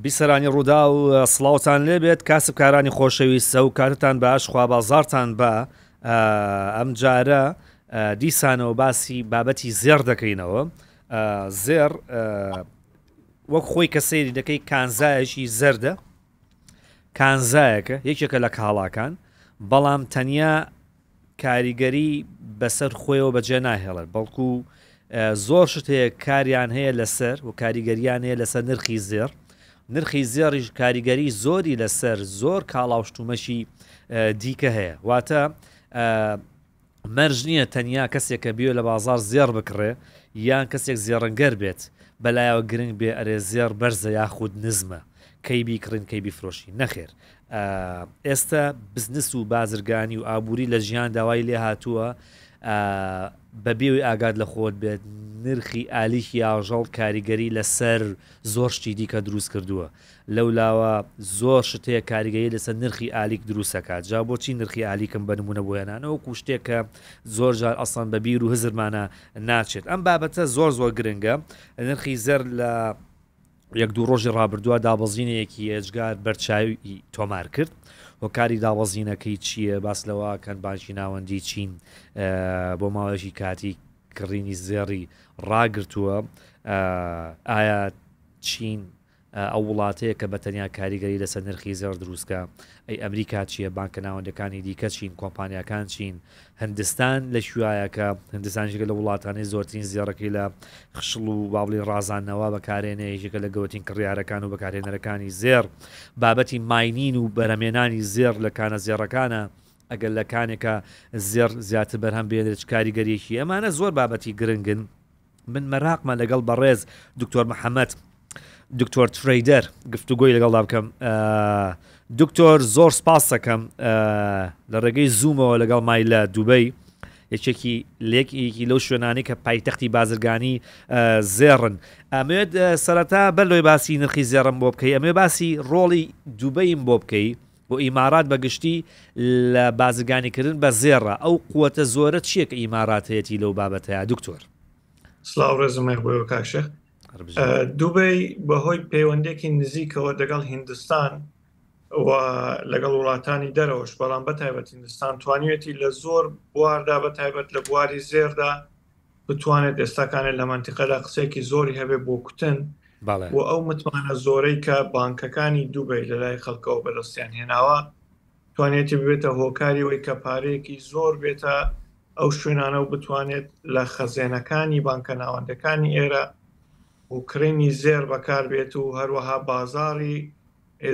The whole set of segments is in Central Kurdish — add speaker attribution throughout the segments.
Speaker 1: بیسەرانی ڕووداو سڵاوتان لێبێت کاسبکارانی خۆشەویست سەو کاتتان باش خوابازارتان بە ئەم جارە دیسانەوە باسی بابەتی زێڕ دەکەینەوە زێڕ وەک خۆی کە سەیری دەکەی کانزایەکی زەردە کانزایەکە یەکێکە لە کاڵاکان بەڵام تەنیا کاریگەری بەسەر خۆیەوە بەجێ ناهێڵێت، بەڵکو زۆر شت هەیە کاریان هەیە لەسەر و کاریگەریان هەیە لەسەر نرخی زێڕ، نرخی زێڕیش کاریگەری زۆری لەسەر زۆر کاڵا و شتومەکی دیکە هەیە، واتە مەرج نییە تەنیا کەسێک کە بیەوێت لە بازاڕ زێڕ بکڕێ یان کەسێک زێڕنگەر بێت بەلایەوە گرنگ بێ ئەرێ زێڕ بەرزە یاخود نزمە کەی بیکڕین کەی بیفرۆشین، نەخێر ئێستە بزنس و بازرگانی و ئابووری لە جیهاندا وای لێ هاتووە بەبێ ئەوەی ئاگات لە خۆت بێت نرخی ئالیکی ئاژەڵ کاریگەری لەسەر زۆر شتی دیکە دروست کردووە لەولاوە زۆر شت هەیە کاریگەری لەسەر نرخی ئالیک دروست دەکات جا بۆچی نرخی ئالیکم بە نمونە بۆ هێنانەوە وەکو شتێک کە زۆر جار ئەسڵەن بە بیر و هزرمانە ناچێت ئەم بابەتە زۆر زۆر گرنگە نرخی زەر لە یەک دوو ڕۆژی ڕابردووە دابەزینێکی ئێجگار بەرچاوی تۆمار کرد. هۆکاری دابەزینەکەی چییە؟ باس لەوە کەن بانکی ناوەندی چین بۆ ماوەیەکی کاتی کڕینی زێڕی ڕاگرتووە. ئایا چین ئەو وڵاتەیە کە بە تەنیا کاریگەری لەسەر نرخی زێڕ دروستکە؟ ئەی ئەمریکا چییە؟ بانکە ناوەندەکانی دیکە چین؟ کۆمپانیاکان چین؟ هندستان لە کوایە کە هندستان یەکێکە لە وڵاتانەی زۆرترین زێڕەکەی لە خشڵ و با بڵێین ڕازاندنەوە بەکارێنێ یەکێکە لە گەورەترین کڕیارەکان و بەکارهێنەرەکانی زێڕ بابەتی ماینین و بەرهەمێنانی زێڕ لە کانە زێڕەکانە ئەگەر لە کانێکە زێڕ زیاتر بەرهەم بێنرێت چ کاریگەریەکی ئەمانە زۆر بابەتی گرنگن من مەراقمە لەگەڵ بەڕێز دکتۆر محەممەد دکتۆر ترەیدەر گفتوگۆی لەگەڵدا بکەم دکتۆر زۆر سپاس دەکەم لە ڕێگەی زوومەوە لەگەڵ مای لە دوبەی یەکێکی لێکێکی لەو شوێنانی کە پایتەختی بازرگانی زێڕن ئەمێت سەرەتا بەر لەوەی باسی نرخی زێڕم بۆ بکەی ئەمێ باسی ڕۆڵی دوبەیم بۆ بکەی بۆ ئیمارات بە گشتی لە بازرگانیکردن بە زێڕە ئەو قوتە زۆرە چییە کە ئیمارات هەیەی لەو بابەتەیە دکتۆر؟
Speaker 2: سڵاو ڕێزم هەیە بۆ ئێوە کاک شێخ. دوبەی بەهۆی پەیوەندێکی نزیکەوە دەگەڵ هیندستان و لەگەڵ وڵاتانی دەرەوەش بەڵام بە تایبەت هیندستان توانیوێتی لە زۆر بواردا بە تایبەت لە بواری زێردا بتوانێت ئێستاکانێت لە مەنتیقەدا قسەیەکی زۆری هەبێ بۆ کوتن و ئەو متمانە زۆرەی کە بانکەکانی دوبەی لە لای خەڵکەوە بەدەستیان هێناوە توانێتی ببێتە هۆکاری وەی کە پارەیەکی زۆر بێتە ئەو شوێنانە و بتوانێت لە خەزێنەکانی بانکە ناوەندەکانی ئێرە و کڕینی زێڕ بەکاربێت و هەروەها بازاڕی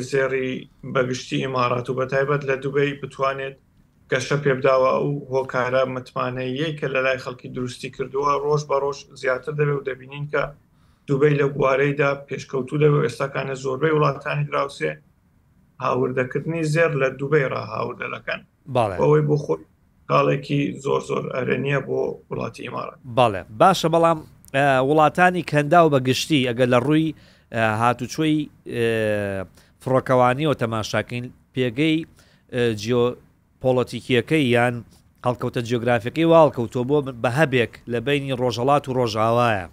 Speaker 2: زێڕی بەگشتی ئیمارات و بەتایبەت لە دوبەی بتوانێت گەشە پێبداوە ئەو هۆکارە متمانەییەی کە لەلای خەڵکی دروستی کردووە ڕۆژ بە ڕۆژ زیاتر دەبێت و دەبینین کە دوبەی لەو بوارەیدا پێشکەوتوو دەبێت و ئێستاکانە زۆربەی وڵاتانی دراوسێ هاوردەکردنی زێڕ لە دوبەی ڕا هاوردە دەکەن ئەوەی بۆ خۆی خاڵێکی زۆر زۆر ئەرێنیە بۆ وڵاتی ئیمارات.
Speaker 1: بەڵێ باشە بەڵام وڵاتانی کەنداو بە گشتی ئەگەر لە ڕووی هاتوچۆی فڕۆکەوانیەوە تەماشاکەین پێگەی جیۆ پۆڵۆتیکیەکەی یان هەڵکەوتە جیۆگرافیەکەی وا هەڵکەوتووە بۆ بە هەبێک لە بینی ڕۆژهەڵات و ڕۆژئاوایە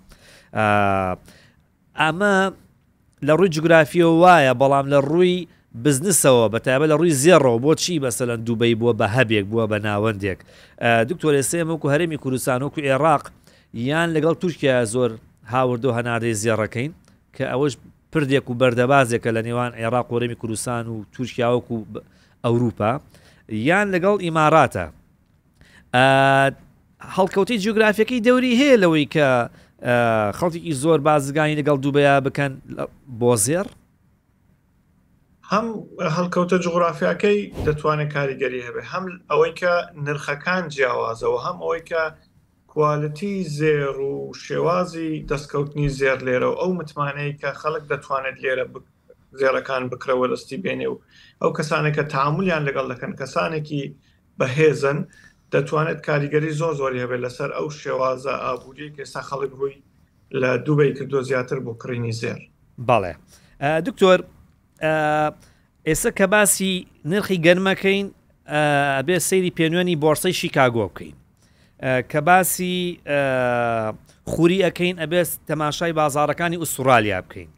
Speaker 1: ئەمە لە ڕووی جوگرافیەوە وایە، بەڵام لە ڕووی بزنسەوە بە تایبەت لە ڕووی زێڕەوە بۆچی مەسەلەن دوبەی بووە بە هەبێک بووە بە ناوەندێک؟ دکتۆر ئێستا ئێمە وەکو هەرێمی کوردستان وەکو ئێراق یان لەگەڵ تورکیا زۆر هاوردە و هەناردەی زێڕەکەین کە ئەوەش پردێک و بەردەبازێکە لە نێوان عێراق و هەرێمی کوردستان و تورکیا وەکو ئەوروپا یان لەگەڵ ئیماراتە هەڵکەوتەی جیۆگرافیەکەی دەوری هەیە لەوەی کە خەڵکێکی زۆر بازرگانی لەگەڵ دووبەیا بکەن بۆ زێڕ؟
Speaker 2: هەم هەڵکەوتە جوغرافیاکەی دەتوانێت کاریگەری هەبێ هەم ئەوەی کە نرخەکان جیاوازەوە هەم ئەوەی کە کوالتی زێڕ و شێوازی دەستکەوتنی زێر لێرە و ئەو متمانەی کە خەڵک دەتوانێت لێرە زێڕەکان بکرەوە دەستی بێنێ و ئەو کەسانێک کە تعاملیان لەگەڵ دەکەن کەسانێکی بەهێزن دەتوانێت کاریگەری زۆر زۆری هەبێت لەسەر ئەو شێوازە ئابووریەی کە ئێستا خەڵک ڕووی لە دوبەی کردووە زیاتر بۆ کڕینی زێڕ.
Speaker 1: بەڵێ دکتۆر ئێستا کە باسی نرخی گەنمەکەین ئەبێ سەیری پێنوێنی بۆرسەی شیکاگۆ بکەین کە باسی خوری ئەەکەین ئەبێ تەماشای بازارەکانی ئوسترالیا بکەین.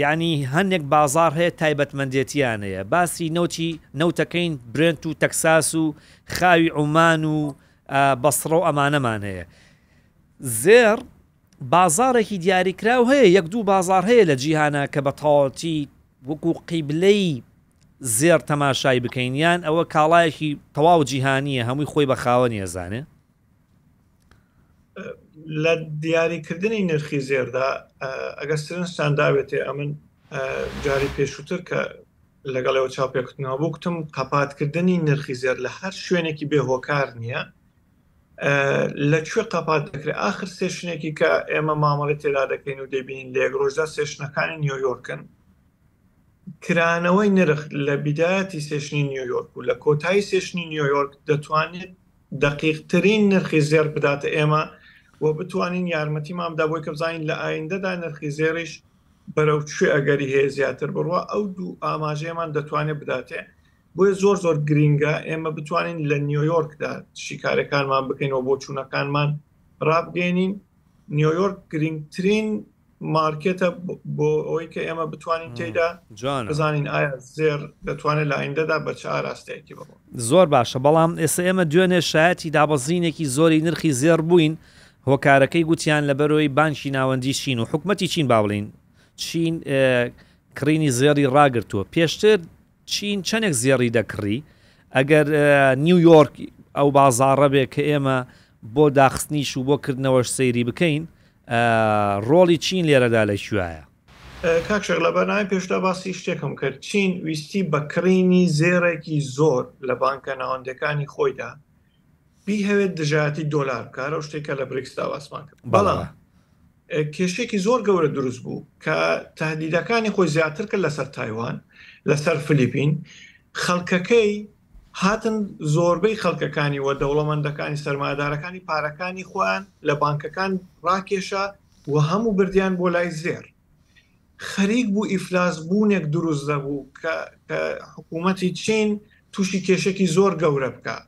Speaker 1: یانی هەندێک بازاڕ هەیە تایبەتمەندێتیان هەیە باسی نەوتی نەوتەکەین برێنت و تەکساس و خاوی عومان و بەسڕە و ئەمانەمان هەیە زێڕ بازاڕێکی دیاریکراو هەیە یەک دوو بازاڕ هەیە لە جیهانە کە بە تەواوەتی وەکو قیبلەی زێڕ تەماشای بکەین یان ئەوە کاڵایەکی تەواو جیهانیە هەمووی خۆی بە خاوەنی ئەزانێ؟
Speaker 2: لە دیاریکردنی نرخی زێردا ئەگەر سرنجتان داوێتێ ئەمن جاری پێشووتر کە لەگەڵەوە چاوپێکوتنەوە بوو کوتم قەپاتکردنی نرخی زێر لە هەر شوێنێکی بێ هۆکار نییە لە کوێ قەپات دەکرێت ئاخر session ێکی کە ئێمە مامەڵی تێدا دەکەین و دەبینین لە یەک ڕۆژدا session ەکانی نیویۆرکن کرانەوەی نرخ لە بیدایەتی session ی نیویۆرک و لە کۆتایی session ی نیویۆرک دەتوانێت دەقیقترین نرخی زێڕ بداتە ئێمە و بتوانین یارمەتیمان بدا بۆی کە بزانین لە ئایندەدا نرخی زێڕیش بەرەو کوێ ئەگەری هەیە زیاتر بڕوا ئەو دوو ئاماژەیەمان دەتوانێت بداتێ بۆیە زۆر زۆر گرینگە ئێمە بتوانین لە نیویۆرکدا شیکارەکانمان بکەین و بۆچوونەکانمان ڕابگەێنین نیویۆرک گرنگترین مارکێتە بۆ ئەوەی کە ئێمە بتوانین تێیدا بزانین ئایا زێر دەتوانێت لە ئایندەدا بە چ ئاراستەیەکی بڕۆ.
Speaker 1: زۆر باشە بەڵام ئێستا ئێمە دوێنێ شایەتی دابەزینێکی زۆری نرخی زێڕ بووین هۆکارەکەی گوتیان لەبەرەوەی بانکی ناوەندی چین و حکومەتی چین با بڵین چین کڕینی زێڕی ڕاگرتووە پێشتر چین چەندێک زێڕی دەکڕی ئەگەر نیویۆرک ئەو بازاڕە بێ کە ئێمە بۆ داخستنیش و بۆ کردنەوەش سەیری بکەین ڕۆڵی چین لێرەدا لە کوایە؟
Speaker 2: کاک شێخ لە بەرنامەی پێشودا باسی شتێکم کرد چین ویستی بە کڕینی زێڕێکی زۆر لە بانکە ناوەندەکانی خۆیدا بیهەوێت دژایەتی دۆلار بکات ئەو شتێک کە لە بریکسدا باسمان کرد بەڵام کێشێکی زۆر گەورە دروست بوو کە تهدیدەکانی خۆی زیاتر کرد لەسەر تایوان لەسەر فلیپین خەڵکەکەی هاتن زۆربەی خەڵکەکانی و دەوڵەمەندەکانی سەرمایەدارەکانی پارەکانی خۆیان لە بانکەکان ڕاکێشا و هەموو بردیان بۆ لای زێر خەریک بوو ئیفلاس بوونێک دروست دەبوو کە حکوومەتی چین تووشی کێشێکی زۆر گەورە بکە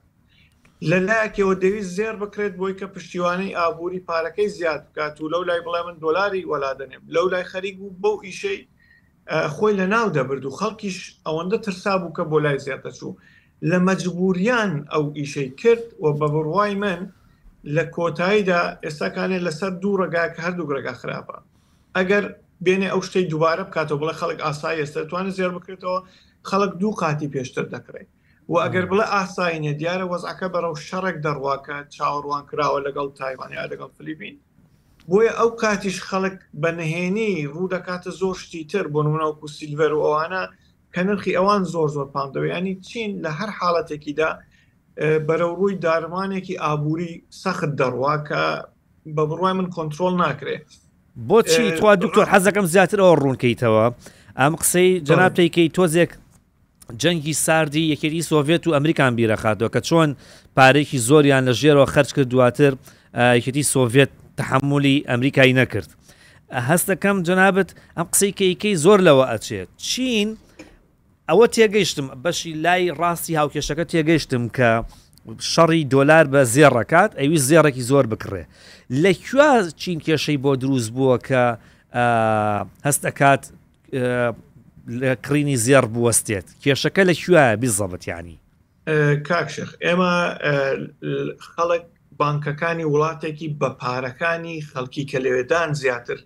Speaker 2: لە لایەکەوە دەویست زێر بکرێت بۆی کە پشتیوانەی ئابووری پارەکەی زیاد بکات و لەو لای بڵێ من دۆلاری وەلا دەنێم لەو لای خەریک بوو بەو ئیشەی خۆی لە ناو دەبرد و خەڵکیش ئەوەندە ترسا بوو کە بۆ لای زێر دەچوو لە مەجبوریان ئەو ئیشەی کرد و بە بڕوای من لە کۆتاییدا ئێستاکانێ لەسەر دوو ڕێگا کە هەردوو ڕێگا خراپە ئەگەر بێنێ ئەو شتەی دووبارە بکاتەوە بڵێ خەڵک ئاسایی ئێستا توانێت زێر بکرێتەوە خەڵک دوو قاتی پێشتر دەکڕێت و ئەگەر بڵێ ئاسایی نیە دیارە وەزعەکە بەرەو شەڕێک دەڕوا کە چاوەڕوان کراوە لەگەڵ تایوان یا لەگەڵ فلیپین بۆیە ئەو کاتیش خەڵک بە نهێنی ڕوو دەکاتە زۆر شتی تر بۆ نمونە وەکو silver و ئەوانە کە نرخی ئەوان زۆر زۆر پان دەوێت ینی چین لە هەر حاڵەتێکیدا بەرەو ڕووی دارمانێکی ئابووری سەخت دەڕوا کە بە بڕوای من کۆنتترۆل ناکرێت
Speaker 1: بۆچی توا دکتۆر حەزەکەم زیاتر ئەوە ڕوونکەیتەوە ئەم قسەی جەناب تێکەی تۆزێک جەنگی ساردی یەکێتی سۆڤێت و ئەمریکان بیرەخاتەوە کە چۆن پارێکی زۆریان لە ژێرەوە خەرج کرد دواتر یەکێتی سۆڤێت تەحملی ئەمریکای نەکرد هەستەکەم جەنابەت ئەم قسەی کەیکەی زۆر لەوە ئەچێت چین ئەوە تێگەیشتم بەشی لای ڕاستی هاوکێشەکە تێگەیشتم کە شەڕی دۆلار بە زێڕەکات ئەوی زێڕێکی زۆر بکڕێ لە کوێ چین کێشەی بۆ دروست بووە کە هەست ئەکات لە کڕینی زێڕ بوەستێت کێشەکە لە کوێیە بیزەبت یانی؟
Speaker 2: کاک شێخ ئێمە خەڵک بانکەکانی وڵاتێکی بە پارەکانی خەڵکی کە لەوێدان زیاتر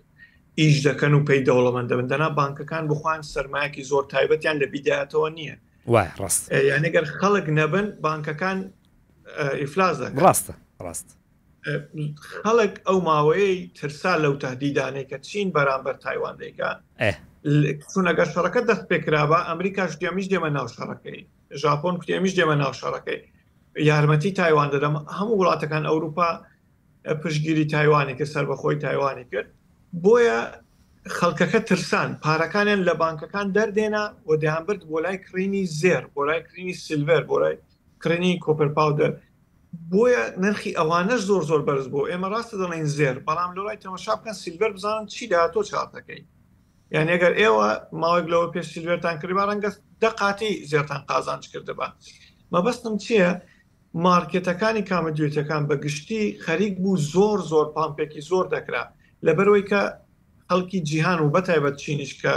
Speaker 2: ئیش دەکەن و پێی دەوڵەمەند دەبن دەنا بانکەکان بخوان سەرمایەکی زۆر تایبەتیان لە بیدایەتەوە نییە
Speaker 1: وای ڕاست
Speaker 2: یانە گەر خەڵک نەبن بانکەکان ئیفلاس دەکەن
Speaker 1: ڕاستە ڕاست
Speaker 2: خەڵک ئەو ماوەیەی ترسا لەو تهدیدانەی کە چین بەرامبەر تایوان دەیکا چون ئەگەر شەڕەکە دەست پێکرابا ئەمریکاش دێمیش دێمە ناو شەڕەکەی ژاپۆن کوتێمیش دێمە ناو شەڕەکەی یارمەتی تایوان دەدەم هەموو وڵاتەکان ئەوروپا پشگیری تایوانی کرد سەربەخۆی تایوانی کرد بۆیە خەڵکەکە ترسان پارەکانیان لە بانکەکان دەردێنا و دەیانبرد بۆ لای کڕینی زێر بۆ لای کڕینی silver بۆ لای کڕینی copper powder بۆیە نرخی ئەوانەش زۆر زۆر بەرز بۆ ئێمە ڕاستە دەڵێن زێر بەڵام لەوای تەمەشا بکەن silver بزانن چی داهاتۆ چاپەکەی یان ئەگەر ئێوە ماوەێک لەوە پێش silver تان کردبا ڕەنگە دە قاتی زێرتان قازانج کردبا مەبەستم چییە مارکێتەکانی commodity ەکان بە گشتی خەریک بوو زۆر زۆر pump ێکی زۆر دەکرا لەبەرەوەی کە. خەڵکی جیهان و بەتایبەت چینیش کە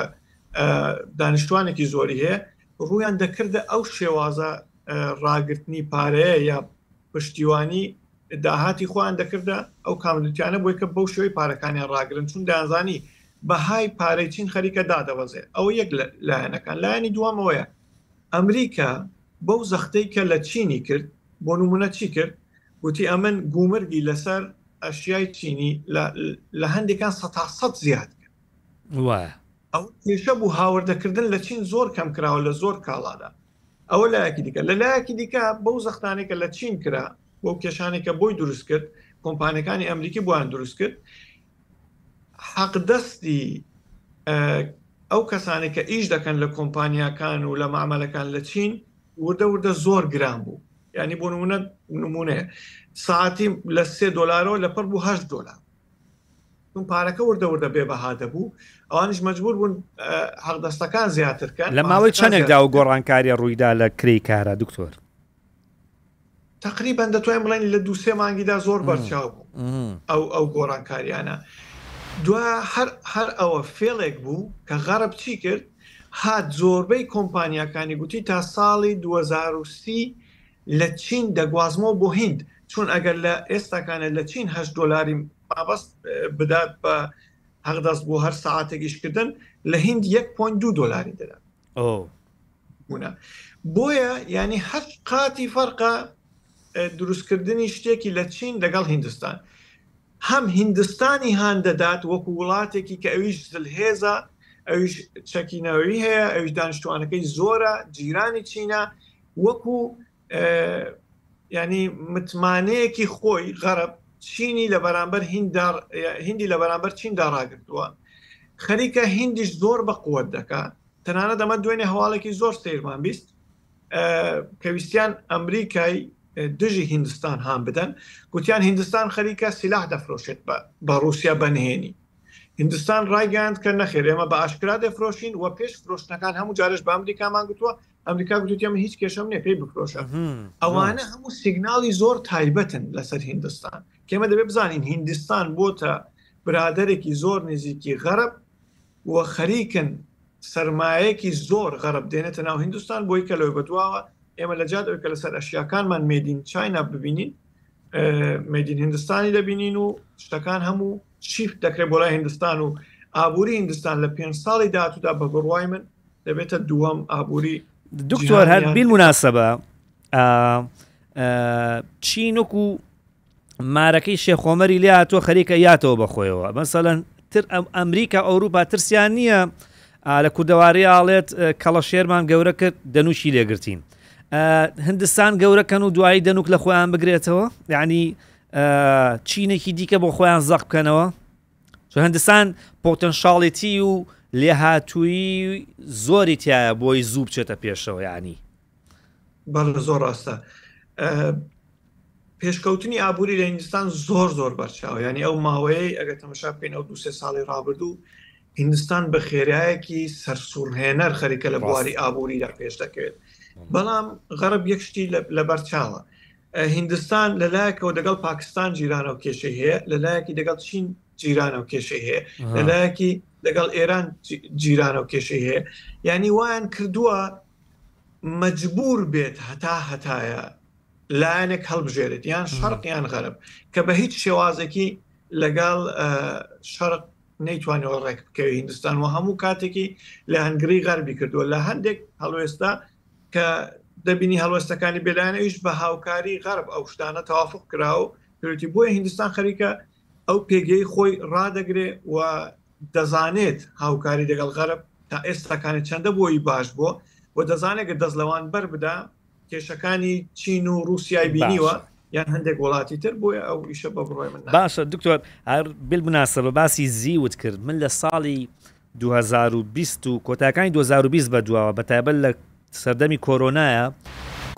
Speaker 2: دانیشتوانێکی زۆری هەیە ڕوویان دەکردە ئەو شێوازە ڕاگرتنی پارەیە یا پشتیوانی داهاتی خۆیان دەکردە ئەو کامدوتیانە بۆی کە بەو شێوەی پارەکانیان ڕاگرن چون دەیانزانی بەهای پارەی چین خەریکە دادەبەزێ ئەوە یەک لایەنەکان لایەنی دووەمەوەیە ئەمریکا بەو زەختەی کە لە چینی کرد بۆ نمونە چی کرد گوتی ئەمن گومرگی لەسەر ئەشیای چینی لە هەندێکان سەتا سەد زیاد کرد
Speaker 1: وایە.
Speaker 2: ئەو کێشە بوو هاوردەکردن لە چین زۆر کەم کراوە لە زۆر کاڵادا ئەوە لایەکی دیکە لە لایەکی دیکە بەو زەختانێک کە لە چین کرا بەو کێشانێک کە بۆی دروست کرد کۆمپانیەکانی ئەمریکی بۆیان دروست کرد حەقدەستی ئەو کەسانێک کە ئیش دەکەن لە کۆمپانیاکان و لە معمەلەکان لە چین وردە وردە زۆر گران بوو ینی بۆ نمونە نمونەیە ساعتی لە سێ دلارەوە لە پڕ بوو هەشت دلار چون پارەکە وردە وردە بێ بەها دەبوو ئەوانیش مەجبور بوون حەقدەستەکان زیاتر کەن
Speaker 1: لە ماوەی چەندێکدا و گۆڕانکاریە ڕوویدا لە کرێی کارە دکتۆر؟
Speaker 2: تقریبا دەتوانین بڵێن لە دوو سێ مانگیدا زۆر بەرچاو بوو ئەو ئەو گۆڕانکاریانە دوا هەر هەر ئەوە فێڵێک بوو کە غەرب چی کرد هات زۆربەی کۆمپانیاکانی گوتی تا ساڵی 2030 لە چین دەگوازمەوە بۆ هیند چون ئەگەر لە ئێستاکانە لە چین هەشت دۆلاری مابەست بدات بە حەقدەست بۆ هەر سەعاتێک ئیشکردن لە هیند یەک پۆینت دوو دۆلاری دەدات بوونە بۆیە یعنی هەشت قاتی فەرقە دروستکردنی شتێکی لە چین لەگەڵ هیندستان هەم هیندستانی هان دەدات وەکو وڵاتێکی کە ئەویش زلهێزە ئەویش چەکی نەوەوی هەیە ئەویش دانیشتوانەکەی زۆرە جیرانی چینە وەکو ینی متمانەیەکی خۆی غەرب چینی لە بەرامبەر هندی لە بەرامبەر چیندا ڕاگرتووە خەریکە هندیش زۆر بە قوت دەکا تەنانەت ئەمە دوێنێ هەواڵێکی زۆر سەیرمان بیست کە ویستیان ئەمریکای دژی هندستان هان بدەن گوتیان هندستان خەریکە سیلاح دەفرۆشێت بە رووسیا بەنهێنی هندستان ڕایگەیاند کە نەخێر ئێمە بە ئاشکرا دەفرۆشین و پێش فرۆشتنەکان هەموو جارش بە ئەمریکامان گوتووە ئەمریکا گوتوتی ئەمە هیچ کێشەم نییە پێی بفرۆشە ئەوانە هەموو سیگناڵی زۆر تایبەتن لەسەر هندستان کێمە دەبێت بزانین هندستان بۆتە برادێکی زۆر نزیکی غەرب و خەریکن سەرمایەکی زۆر غەرب دێنێتە ناو هندستان بۆی کە لەوێ بەدواوە ئێمە لە جات ئەوەی کە لەسەر ئەشیاکانمان مێدین چاینا ببینین مێدین هندستانی دەبینین و شتەکان هەموو شیفت دەکرێت بۆ لای هندستان و ئابووری هندستان لە پێنج ساڵی داهاتوودا بە بڕوای من دەبێتە دووەم ئابووری
Speaker 1: دکتۆر هەر بیل مناسبە چین وەکو مارەکەی شێخۆمەری لێ هاتووە خەریکە یاتەوە بەخۆیەوە مەسەلەن تر ئەم ئەمریکا ئەوروپا ترسیان نییە لە کوردەواری ئاڵێت کەڵە شێرمان گەورە کرد دەنووشی لێگرتین هندستان گەورەکەن و دوایی دەنوک لە خۆیان بگرێتەوە یعنی چینێکی دیکە بۆ خۆیان زەق بکەنەوە چون هندستان پۆتەنشاڵێتی و لێهاتوویی زۆری تایە بۆی زوو بچێتە پێشەوە ینی
Speaker 2: بەڵێ زۆر ڕاستە پێشکەوتنی ئابووری لە هیندستان زۆر زۆر بەرچاوە ینی ئەو ماوەیە ئەگەر تەمەشا بکەین ئەو دوسێ ساڵی ڕابردوو هیندستان بە خێرایەکی سەرسوڕهێنەر خەریکە لە بواری ئابووریدا پێش دەکەوێت بەڵام غەرب یەک شتی لە بەرچاوە هیندستان لەلایەکەوە دەگەڵ پاکستان جیرانە و کێشەی هەیە لەلایەکی دەگەڵ چین جیرانە و کێشەی هەیە لەلایەکی لەگەڵ ئێران جیرانە و کێشەی هەیە یعنی وایان کردووە مەجبور بێت هەتا هەتایە لایەنێک هەڵبژێرێت یان شەرق یان غەرب کە بە هیچ شێوازێکی لەگەڵ شەرق نەیتوانەوە ڕێک بکەوێت هیندستان و هەموو کاتێکی لە هەنگری غەربی کردووە لە هەندێک هەڵوێستا کە دەبینی هەڵوێستەکانی بێلایەن ئەویش بە هاوکاری غەرب ئەو شتانە تەوافق کرا و پێوتی بۆیە هیندستان خەریکە ئەو پێگەی خۆی ڕادەگرێ و دەزانێت هاوکاری دەگەڵ غەرب تا ئێستاکانێ چەندە بۆی باش بووە و دەزانێت گەر دەست لەوان بەر بدا کێشەکانی چین و ڕووسیای بینیوە
Speaker 1: باشە.
Speaker 2: یان هەندێک وڵاتی تر بۆیە ئەو ئیشە بە بڕوای من ناکرێت.
Speaker 1: باشە دکتۆر هەر بالمناسبە باسی زیوت کرد من لە ساڵی 2020 و کۆتاکانی 2020 بە دواوە بە تایبەت لە سەردەمی کۆرۆنایە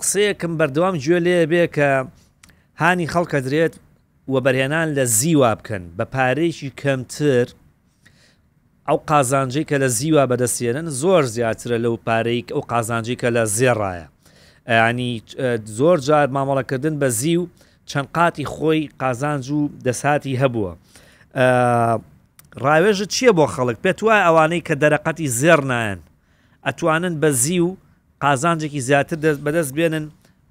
Speaker 1: قسەیەکم بەردەوام گوێ لێ بێ کە هانی خەڵکە درێت وەبەرهێنان لە زیوا بکەن بە پارەیەکی کەمتر ئەو قازانجەی کە لە زیوا بەدەستێنن زۆر زیاترە لەو پارەی ئەو قازانجەی کە لە زێڕایە ینی زۆر جار مامەڵەکردن بە زیو چەند قاتی خۆی قازانج و دەساتی هەبووە. ڕاوێژت چییە بۆ خەڵک؟ پێت وایە ئەوانەی کە دەرەقەتی زێڕ نایەن ئەتوانن بە زیو قازانجێکی زیاتر بەدەست بێنن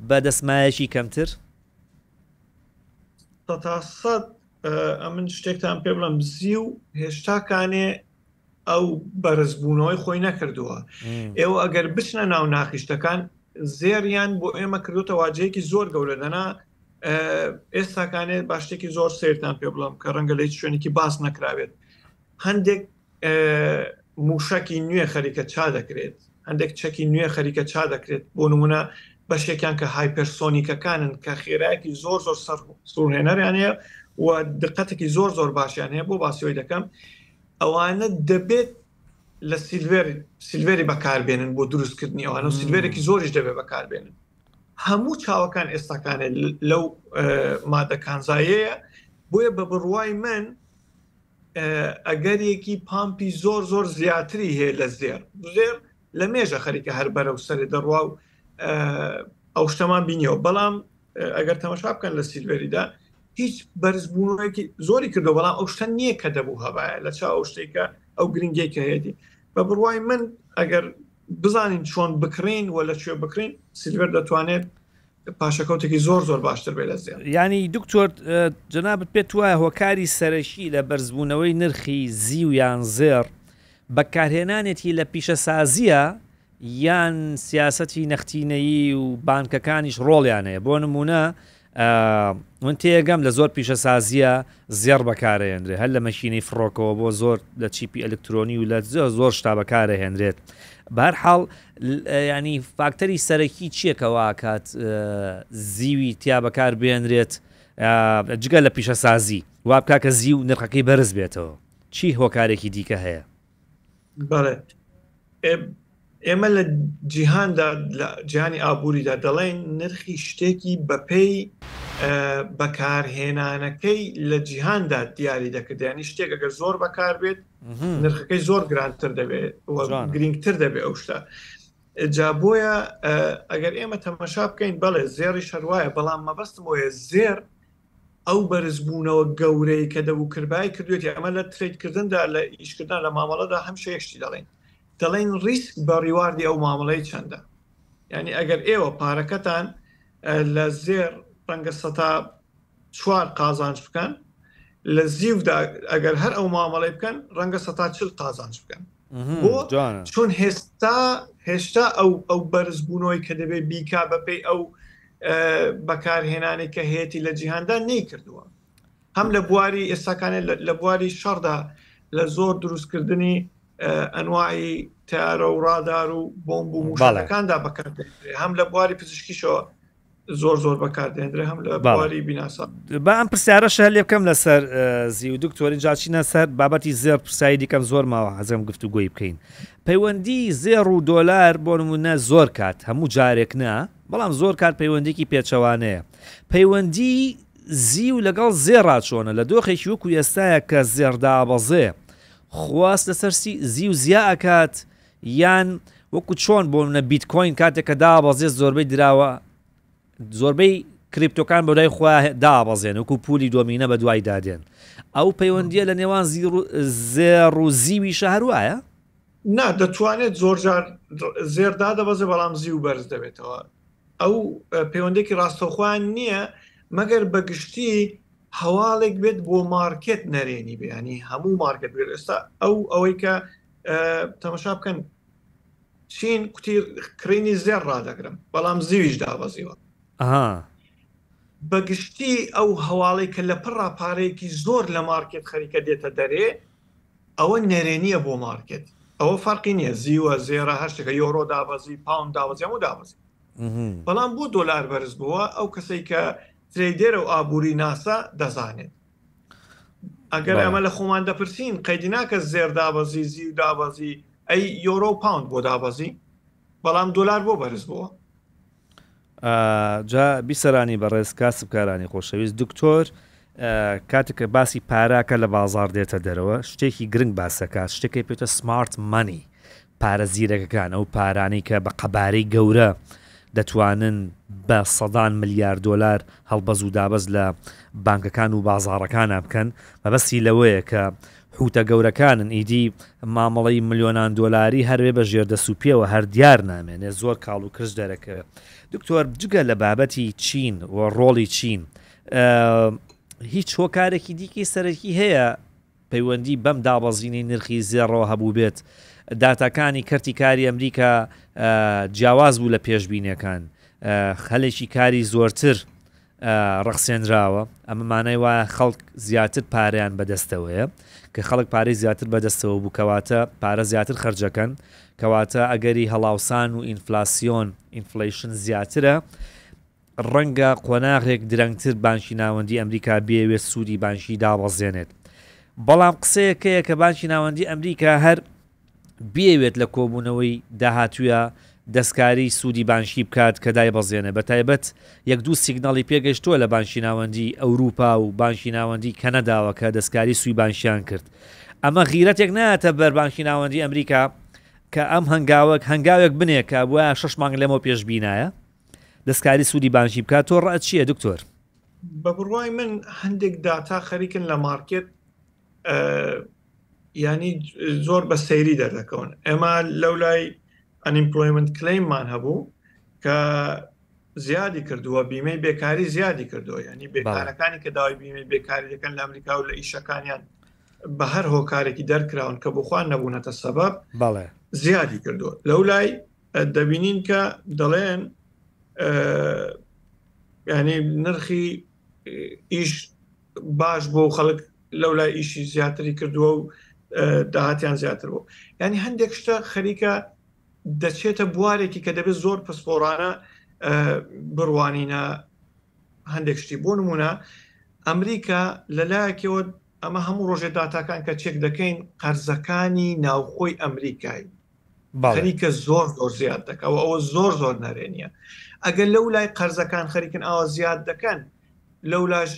Speaker 1: بە دەستمایەکی کەمتر؟
Speaker 2: سەتا سەد ئەمن شتێکتان پێ بڵێم زیو هێشتاکانێ ئەو بەرزبوونەوەی خۆی نەکردووە ئێوە ئەگەر بچنە ناو ناخیشتەکان زێریان بۆ ئێمە کردوتە واجەیەکی زۆر گەورە دەنا ئێستاکانێ باشتێکی زۆر سیرتان پێ بڵم کە ڕەنگە لە هیچ شوێنێکی باس نەکراوێت هەندێک موشکی نوێ خەریکە چا دەکرێت هەندێک چەکی نوێ خەریکە چا دەکرێت بۆ نمونە بەشێکیان کە هایپەرسۆنیکەکانن کە خێرایەکی زۆر زۆر سەر سوڕهێنەریان هەیە و دقەتێکی زۆر زۆر باشیان هەیە بۆ باسیەوەی دەکەم ئەوانە دەبێت لە silver silver ی بەکاربێنن بۆ دروستکردنی ئەوانە و silver ێکی زۆریش دەبێت بەکاربێنن هەموو چاوەکان ئێستاکانێ لەو مادە کانزایەیە بۆیە بە بڕوای من ئەگەرێکی پامپی زۆر زۆر زیاتری هەیە لە زێر زێر لە مێژە خەریکە هەر بەرەو سەرێ دەڕوا و ئەو شتەمان بینیەوە بەڵام ئەگەر تەمەشا بکەن لە silver یدا هیچ بەرزبوونەوەیەکی زۆری کردو بەڵام ئەو شتە نییە کە دەبوو هەبایە لە چاو ئەو شتێکە ئەو گرنگی کە هەیەی بە بڕوای من ئەگەر بزانین چۆن بکڕین و لە کوێ بکڕین silver دەتوانێت پاشەکەوتێکی زۆر زۆر باشتر بێ لە زێڕ.
Speaker 1: یانی دکتۆر جەنابت پێت وایە هۆکاری سەرەکی لە بەرزبوونەوەی نرخی زیو یان زێڕ بەکارهێنانێتی لە پیشەسازییە یان سیاسەتی نەختینەیی و بانکەکانیش ڕۆڵیان هەیە بۆ نمونە من تێگەم لە زۆر پیشەسازیە زێڕ بەکارەێنرێ هەر لە مەکینەی فڕۆکەوە بۆ زۆر لە چیپی ئەلکترۆنی و لە زۆر شتا بەکارەهێنرێت بەهەرحاڵ ینی فاکتەری سەرەکی چییە کە واکات زیوی تیا بەکار بێنرێت جگە لە پیشەسازی وا بکا کە زیو نرخەکەی بەرز بێتەوە چی هۆکارێکی دیکە هەیە؟
Speaker 2: بەڵێ ئێمە لە جیهاندا لە جیهانی ئابووریدا دەڵێن نرخی شتێکی بەپێی بەکارهێنانەکەی لە جیهاندا دیاری دەکرد ینی شتێک ئەگەر زۆر بەکاربێت نرخەکەی زۆر گرانتر دەبێت گرنگتر دەبێت ئەو شتە جا بۆیە ئەگەر ئێمە تەمەشا بکەین بەڵێ زێڕی شەروایە بەڵام مەبەستم وایە زێر ئەو بەرزبوونەوە گەورەی کە دەبوو کردبای کردوێتی ئەمە لە trade کردندا لە ئیشکردن لە مامەڵەدا هەمشە یەکشتی دەڵێن دەڵێن ریسک بە reward ی ئەو مامەڵەی چەندە یعنی ئەگەر ئێوە پارەکەتان لە زێر ڕەنگە سەتا چوار قازانج بکەن لە زیودا ئەگەر هەر ئەو مامەڵەی بکەن ڕەنگە سەتا چل قازانج بکەن بۆ چون هێستا هێشتا ئەو ئەو بەرزبوونەوەی کە دەبێت بیکا بەپێی ئەو بەکارهێنانی کە هەیەی لە جیهاندا نەیکردووە هەم لە بواری ئێستاکانێ لە بواری شەڕدا لە زۆر دروستکردنی ئەنواعی تارە و ڕادار و بۆمب و موشەکەکاندا بەکاردێنرێ هەم لە بواری پزیشکیشەوە زۆر زۆر بەکاردێنرێ هەم لە بواری بیناسا
Speaker 1: با ئەم پرسیارەش هەر لێ بکەم لەسەر زیو دکتۆر ئینجا چینە سەر بابەتی زێڕ پرسیاری دیکەم زۆر ماوە حەزم گفتوگۆی بکەین پەیوەندی زێڕ و دۆلار بۆ نمونە زۆر کات هەموو جارێک نا بەڵام زۆر کات پەیوەندێکی پێچەوانەیە پەیوەندی زیو لەگەڵ زێڕا چۆنە لە دۆخێکی وەکو ئێستایە کە زێڕ دابەزێ خواست لەسەر زیو زیا ئەکات یان وەکو چۆن بۆ منە بیتکۆین کاتێک کە دابەزێت زۆربەی دراوە زۆربەی کریپتۆکان بۆ لای خۆیان دابەزێن وەکو پولی دۆمینە بە دوای دادێن ئەو پەیوەندیە لە نێوان زێڕ و زیویشە هەروایە؟
Speaker 2: نا دەتوانێت زۆرجار زێر دادەبەزێ بەڵام زیو بەرز دەبێتەوە ئەو پەیوەندێکی ڕاستەوخۆیان نییە مەگەر بەگشتی هەواڵێک بێت بۆ مارکێت نەرێنی بیانی هەموو مارکێت بێت ئێستا ئەو ئەوەی کە تەمەشا بکەن چین کوتی کڕینی زێڕ ڕادەگرم بەڵام زیویش دابەزیوە بەگشتی ئەو هەواڵی کە لە پڕا پارەیەکی زۆر لە مارکێت خەریکە دێتە دەرێ ئەوە نەرێنیە بۆ مارکێت ئەوە فەرقی نییە زیوە زێرە هەشتەکە یۆرۆ دابەزی پاوند دابەزی هەموو دابەزی بەڵام بۆ دۆلار بەرز بووە ئەو کەسەی کە trader ە و ئابووری ناسە دەزانێت ئەگەر ئەمە لە خۆمان دەپرسین قەیدی ناکە زێر دابەزی زیو دابەزی ئەی یۆرۆ و پاوند بۆ دابەزی بەڵام دۆلار بۆ بەرز بووە
Speaker 1: جا بیسەرانی بەڕێز کاسبکارانی خۆشەویست دکتۆر کاتێک کە باسی پاراکە لە بازار دێتە دەرەوە شتێکی گرنگ باسەکە شتێکی پێتە smart money پارە زیرەکەکان ئەو پارانەی کە بە قەبارەی گەورە دەتوانن بە سەدان ملیار دۆلار هەڵبەز و دابەز لە بانکەکان و بازاڕەکانا بکەن مەبەستی لەوەیە کە. حوتە گەورەکانن ئیدی مامەڵەی ملیۆنان دۆلاری هەر بێ بە ژێر دەست و پێوە هەر دیار نامێنێ زۆر کاڵ و کرژ دەرەکەوێ. دکتۆر جگە لە بابەتی چین و ڕۆڵی چین هیچ هۆکارێکی دیکەی سەرەکی هەیە پەیوەندی بەم دابەزینەی نرخی زێڕەوە هەبووبێت؟ داتاکانی کەرتی کاری ئەمریکا جیاواز بوو لە پێشبینیەکان، هەلێکی کاری زۆرتر ڕەخسێنراوە، ئەمە مانای وایە خەڵک زیاتر پارەیان بەدەستەوەیە، کە خەڵک پارەی زیاتر بەدەستەوە بوو کەواتە پارە زیاتر خەرجەکەن، کەواتە ئەگەری هەڵاوسان و ئینفلاسیۆن، Inflation، زیاترە. ڕەنگە قۆناغێک درەنگتر بانکی ناوەندی ئەمریکا بیەوێت سوودی بانکی دابەزێنێت، بەڵام قسەیەک هەیە کە بانکی ناوەندی ئەمریکا هەر بیەوێت لە کۆبوونەوەی داهاتوویا دەستکاری سوودی بانکی بکات کە دایبەزێنێ، بەتایبەت یەک دوو سیگناڵی پێگەشتووە لە بانکی ناوەندی ئەوروپا و بانکی ناوەندی کەنەداوە کە دەستکاری سووی بانکیان کرد. ئەمە غیرەتێک نایەتە بەر بانکی ناوەندی ئەمریکا کە ئەم هەنگاوەک هەنگاوێک بنێ کە بوایە شەش مانگ لەمەو پێش بینایە؟ دەستکاری سوودی بانکی بکات تۆ ڕات چییە دکتۆر؟
Speaker 2: بە بڕوای من هەندێک داتا خەریکن لە مارکێت ینی زۆر بە سەیری دەردەکەون ئێمە لەو لای unemployment claim مان هەبوو کە زیادی کردووە بیمەی بێکاری زیادی کردووە ینی بێکارەکانی کە داوای بیمەی بێکاری دەکەن لە ئەمریکا و لە ئیشەکانیان بە هەر هۆکارێکی دەرکراون کە بخوان نەبوونەتە سەبەب
Speaker 1: بەڵێ
Speaker 2: زیادی کردووە لەو لای دەبینین کە دەڵێن ینی نرخی ئیش باش بۆ خەڵک لەو لای ئیشی زیاتری کردووە و داهاتیان زیاتر بوو ینی هەندێک شتە خەریکە دەچێتە بوارێکی کە دەبێت زۆر پسپۆرانە بڕوانینە هەندێک شتی بۆ نمونە ئەمریکا لەلایەکەوە ئەمە هەموو ڕۆژێ داتاکان کە چێک دەکەین قەرزەکانی ناوخۆی ئەمریکای خەریکە زۆر زۆر زیاد دەکا و ئەوە زۆر زۆر نەرێنیە ئەگەر لەو لای قەرزەکان خەریکن ئاوا زیاد دەکەن لەو لاش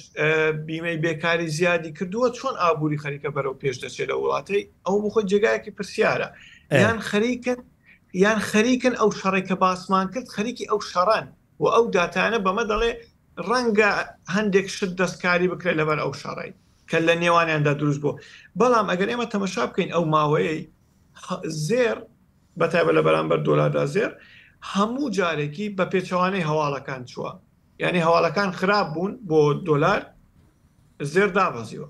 Speaker 2: بیمەی بێکاری زیادی کردووە چۆن ئابووری خەریکە بەرەو پێش دەچێت لە وڵاتەی ئەو بخۆی جێگایەکی پرسیارە یان خەریکن یان خەریکن ئەو شەڕێک کە باسمان کرد خەریکی ئەو شەڕەن و ئەو داتانە بەمە دەڵێ ڕەنگە هەندێک شت دەستکاری بکرێت لەبەر ئەو شەڕی کە لە نێوانیاندا دروست بوو بەڵام ئەگەر ئێمە تەمەشا بکەین ئەو ماوەیەی زێڕ بەتایبەت لە بەرامبەر دۆلاردا زێڕ هەموو جارێکی بە پێچەوانەی هەواڵەکان چووە یعنی هەواڵەکان خراپ بوون بۆ دۆلار زێر دابەزیوە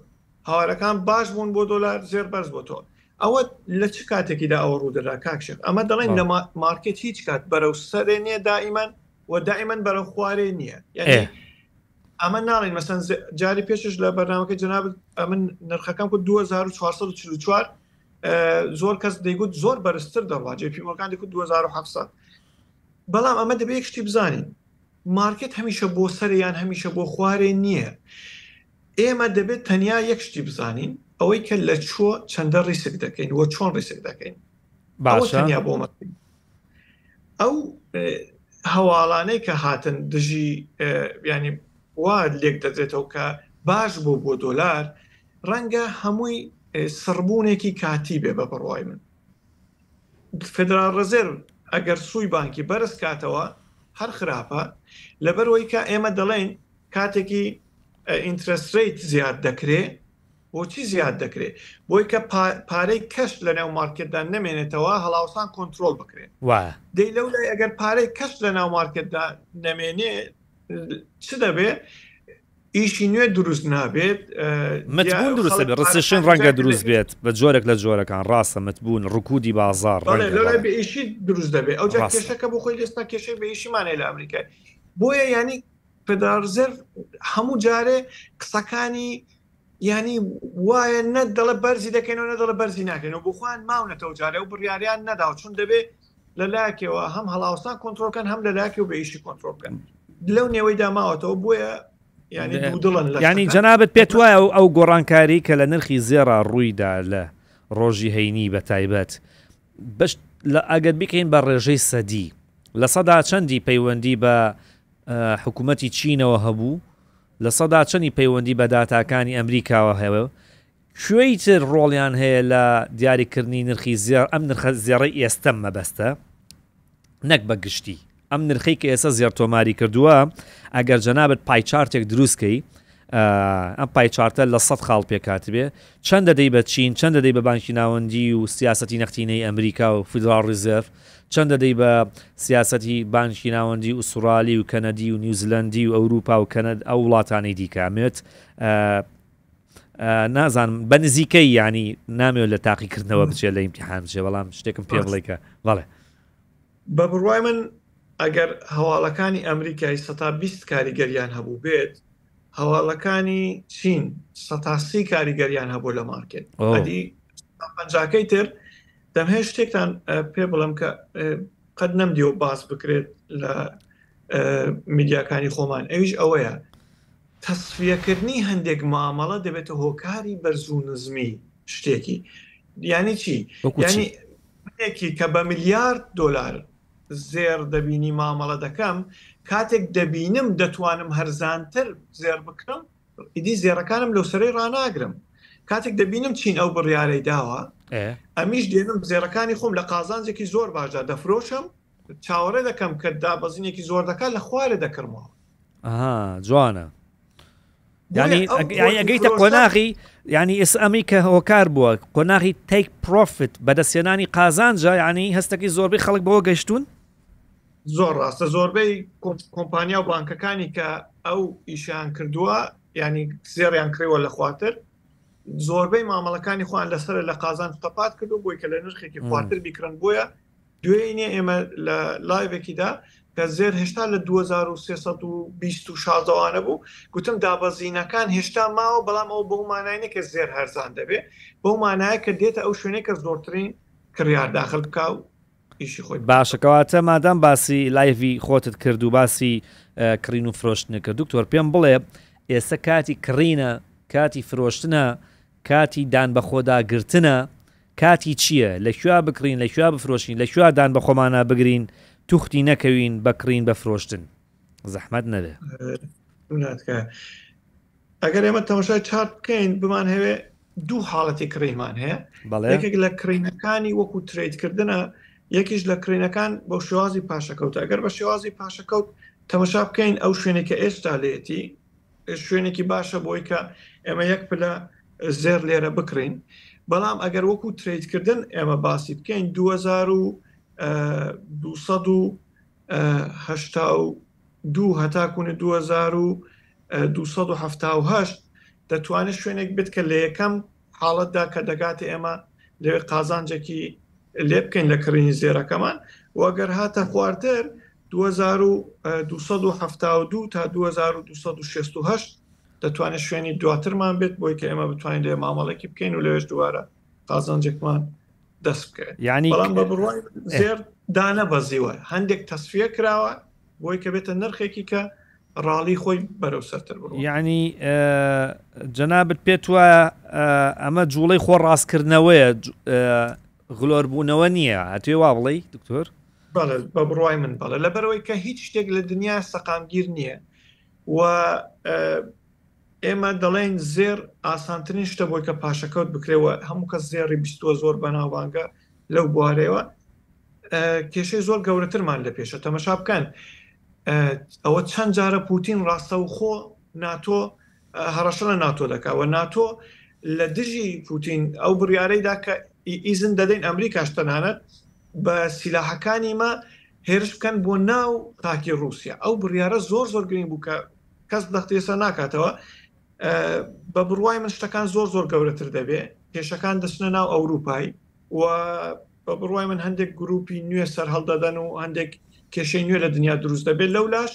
Speaker 2: هەوارەکان باش بوون بۆ دۆلار زێر بەرز بۆ تۆ ئەوە لە چ کاتێکیدا ئەوە ڕوودەدا کاکشێک ئەمە دەڵێن لە مارکێت هیچ کات بەرەو سەرێ نییە دائیمەن و دائیمەن بەرەو خوارێ نییە یعنی ئەمە ناڵین مەسەن جاری پێشش لە بەرنامەکە جناب ئەمن نرخەکەم کرد 2444 زۆر کەس دەیگوت زۆر بەرزتر دەڕوا جێپی مۆرگان دەگوت 2700 بەڵام ئەمە دەبێت یەک شتی بزانین مارکێت هەمیشە بۆ سەر یان هەمیشە بۆ خوارێ نییە ئێمە دەبێت تەنیا یەک شتی بزانین ئەوەی کە لە چۆ چەندە ڕیسک دەکەین و چۆن ڕیسک دەکەین
Speaker 1: باشە
Speaker 2: تەنیا بۆ ئەو هەواڵانەی کە هاتن دژی ینی وا لێک دەدرێتەوە کە باش بوو بۆ دۆلار ڕەنگە هەمووی سڕبوونێکی کاتی بێ بە بڕوای من فدرال ڕزێرڤ ئەگەر سووی بانکی بەرز کاتەوە هەر خراپە لەبەرەوەی کە ئێمە دەڵێن کاتێکی interest rate زیاد دەکرێ بۆچی زیاد دەکرێت بۆی کە پارەی cash لە ناو مارکێتدا نەمێنێتەوە هەڵاوسان کۆنترۆل بکرێت دەی لەو لای ئەگەر پارەی cash لە ناو مارکێتدا نەمێنێ چ دەبێ ئیشی نوێ دروست نابێت
Speaker 1: متبوون دروست بێت recession ڕەنگە دروست بێت بە جۆرێک لە جۆرەکان ڕاستە متبوون ڕکودی بازار
Speaker 2: بە ئیشی دروست دەبێت ئەو کێشەکە بۆ خۆی ئێستا کێشەی بە ئیشیمانەیە لە ئەمریکای بۆیە ینی فدرال رزێرڤ هەموو جارێ قسەکانی ینی وایە نە دەڵێ بەرزی دەکەینەوە نە دەڵێ بەرزی ناکەینەوە بۆ خۆیان ماونەتەوە جارێ و بڕیاریان نەداوە چون دەبێ لە لایەکەوە هەم هەڵاوسان کۆنترۆڵکەن هەم لە لایەکەوە بە ئیشی کۆنترۆڵ بکەن لەو نێوەیدا ماوەتەوە بۆیە
Speaker 1: ینی جەنابەت پێت وایە و ئەو گۆڕانکاری کە لە نرخی زێڕا ڕوویدا لە ڕۆژی هەینی بە تایبەت بەش لە ئەگەر بیکەین بە ڕێژەی سەدی چەندی پەیوەندی بە حکوومەتی چینەوە هەبوو چەندی پەیوەندی بە داتاکانی ئەمریکاوە هەیە کوێی تر ڕۆڵیان هەیە لە دیاریکردنی نرخی زێڕ، ئەم نرخە زێڕەی ئێستەم مەبەستە نەک بە گشتی ئەم نرخەی کە ئێستا زێڕ تۆماری کردووە ئەگەر جەنابت pie chart ێک دروست کەی ئەم pie chart ە لە 100 خاڵ پێکهاتبێ چەند دەدەی بە چین چەند دەدەی بە بانکی ناوەندی و سیاسەتی نەختینەی ئەمریکا و Federal Reserve چەند دەدەی بە سیاسەتی بانکی ناوەندی ئوسترالی و کەنەدی و نیوزلەندی و ئەوروپا و کەنەد ئەو وڵاتانەی دیکە ئەمێت نازانم بە نزیکەی ینی نامەوێت لە تاقیکردنەوە بچێت لە ئیمتحان بچێ بەڵام شتێکم پێ بڵێ کە بەڵێ.
Speaker 2: بە بڕوای من ئەگەر هەواڵەکانی ئەمریکای سەتا 20 کاریگەریان هەبوو بێت هەواڵەکانی چین سەتا سی کاریگەریان هەبوو لە مارکێت ئەدی پەنجاکەی تر دەمهێ شتێکتان پێ بڵم کە قەت نەمدیەوە باس بکرێت لە میدیاکانی خۆمان ئەویش ئەوەیە تەسفیەکردنی هەندێک مامەڵە دەبێتە هۆکاری بەرز و نزمی شتێکی یانی چی ینی منێکی کە بە ملیارد دۆلار زێڕ دەبینی مامەڵە دەکەم کاتێک دەبینم دەتوانم هەرزانتر زێڕ بکڕم ئیدی زێڕەکانم لەو سەرەی ڕاناگرم کاتێک دەبینم چین ئەو بڕیارەی داوە ئەمیش دێنم زێڕەکانی خۆم لە قازانجێکی زۆر باشدا دەفرۆشم چاوەڕێ دەکەم کە دابەزینێکی زۆر دەکات لە خوارێ دەکڕمەوە.
Speaker 1: ئەها جوانە. ینی ئەگەیتە قۆناغی ینی ئێس ئەمی کە هۆکار بووە قۆناغی take profit بەدەستێنانی قازانجە ینی هەستەکەی زۆربەی خەڵک بەوە گەشتون
Speaker 2: زۆر ڕاستە زۆربەی کۆمپانیا و بانکەکانی کە ئەو ئیشیان کردووە ینی زێڕیان کڕیوە لە خواتر زۆربەی مامەڵەکانی خۆیان لەسەر لە قازانج قەپات کردو بۆی کە لە نرخێکی خوارتر بیکڕن بۆیە دوێینێ ئێمە لە لایڤێکیدا کە زێر هێشتا لە 2320 و 16 وانە بوو گوتم دابەزینەکان هێشتا ماوە بەڵام ئەو بەو مانای نە کە زێر هەرزان دەبێ بەو مانایە کە دێتە ئەو شوێنێک کە زۆرترین کڕیار داخل بکا و ئیشی خۆی
Speaker 1: باشە کەواتە مادام باسی live ی خۆتت کرد و باسی کڕین و فرۆشتنە کرد دکتۆر پێم بڵێ ئێستا کاتی کڕینە کاتی فرۆشتنە کاتی دان بەخۆدا گرتنە کاتی چیە لە کوێ بکڕین لە کوێ بفرۆشین لە کوێ دان بە خۆمانا بگرین توختی نەکەوین بە کڕین بە فرۆشتن زەحمەت نەبێ.
Speaker 2: ئەگەر ئێمە تەماشای chart بکەین بمان هەوێ دوو حاڵەتی کڕینمان هەیە یەکێک لە کڕینەکانی وەکو trade کردنە یەکیش لە کڕینەکان بۆ شێوازی پاشەکەوت ئەگەر بە شێوازی پاشەکەوت تەماشا بکەین ئەو شوێنێک کە ئێستا لێتی شوێنێکی باشە بۆی کە ئێمە یەک پلە زێر لێرە بکڕین بەڵام ئەگەر وەکو trade کردن ئێمە باسی بکەین 2282 هەتاکوونە 2278 دەتوانێت شوێنێک بێت کە لە یەکەم حاڵەتدا کە دەگاتە ئێمە لەوێ قازانجێکی لێ بکەین لە کڕینی زێرەکەمان و ئەگەر هاتە خوارتر 2272 تا 2268 دەتوانێت شوێنی دواترمان بێت بۆی کە ئێمە بتوانین لێ مامەڵێکی بکەین و لەوێش دووارە قازانجێکمان دەست بکەوێت
Speaker 1: یعنی
Speaker 2: بەڵام بە بڕوای زێر دانەبەزیوە هەندێک تەسفیە کراوە بۆی کە بێتە نرخێکی کە ڕاڵی خۆی بەرەو سەرتر بڕوا.
Speaker 1: یەعنی جەنابت پێت وایە ئەمە جوڵەی خۆ ڕاستکردنەوەیە غلۆربوونەوە نییە ئەتوێ وا بڵێی دکتۆر؟
Speaker 2: بەڵێ بە بڕوای من بەڵێ لەبەرئەوەی کە هیچ شتێک لە دنیا سەقامگیر نییە و ئێمە دەڵێین زێڕ ئاسانترین شتە بۆی کە پاشەکەوت بکرێ و هەموو کەس زێڕی بیستووە زۆر بەناوبانگە لەو بوارەیەوە کێشەی زۆر گەورەترمان لە پێشە تەمەشا بکەن ئەوە چەند جارە پوتین ڕاستەوخۆ ناتۆ هەڕەشە لە ناتۆ دەکا و ناتۆ لە دژی پوتین ئەو بڕیارەیدا کە ئیزن دەدەین ئەمریکاش تەنانەت بە سیلاحەکانی مە هێرش بکەن بۆ ناو خاکی رووسیا ئەو بڕیارە زۆر زۆر گرنگ بوو کە کەس دەختێسە ناکاتەوە بە بڕوای من شتەکان زۆر زۆر گەورەتر دەبێ کێشەکان دەچنە ناو ئەوروپای و بە بڕوای من هەندێک گروپی نوێ سەرهەڵدەدەن و هەندێک کێشەی نوێ لە دنیا دروست دەبێت لەولاش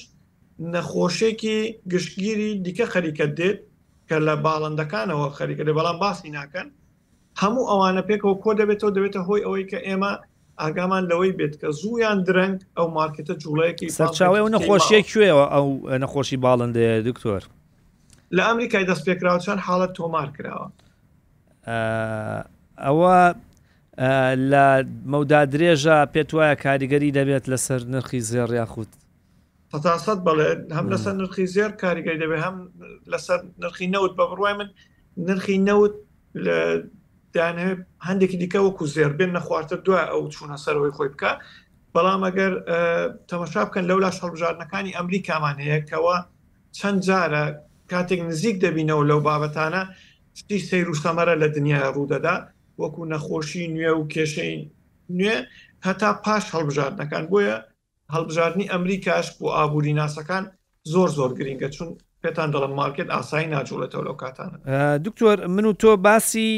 Speaker 2: نەخۆشێکی گشتگیری دیکە خەریکە دێت کە لە باڵندەکانەوە خەریکە دێت بەڵام باسی ناکەن هەموو ئەوانە پێکەوە کۆ دەبێتەوە دەبێتە هۆی ئەوەی کە ئێمە ئاگامان لەوەی بێت کە زوو یان درەنگ ئەو مارکێتە جوڵەیەکی
Speaker 1: سەرچاوەی ئەو نەخۆشیە کوێوە ئەو نەخۆشی باڵندەیە دکتۆر؟
Speaker 2: لە ئەمریکای دەست پێکراوە چەند حاڵەت تۆمار کراوە.
Speaker 1: ئەوە لە مەودا درێژە پێت وایە کاریگەری دەبێت لەسەر نرخی زێڕ یاخود؟
Speaker 2: سەتاسەد بەڵێ هەم لەسەر نرخی زێڕ کاریگەری دەبێت هەم لەسەر نرخی نەوت بە بڕوای من نرخی نەوت لە دەیانەوێت هەندێکی دیکە وەکو زێڕ بێن نەخوارتر دوای ئەو چوونە سەرەوەی خۆی بکە بەڵام ئەگەر تەمەشا بکەن لەولاش هەڵبژاردنەکانی ئەمریکامان هەیە کەەوە چەند جارە کاتێک نزیک دەبینەوە لەو بابەتانە شتی سەیر و سەمەرە لە دنیای ڕوودەدا وەکو نەخۆشی نوێ و کێشەی نوێ هەتا پاش هەڵبژاردنەکان بۆیە هەڵبژاردنی ئەمریکاش بۆ ئابووری ناسەکان زۆر زۆر گرینگە چون پێتان دەڵم مارکێت ئاسایی ناجوڵێتەوە لەو کاتانە.
Speaker 1: دکتۆر من و تۆ باسی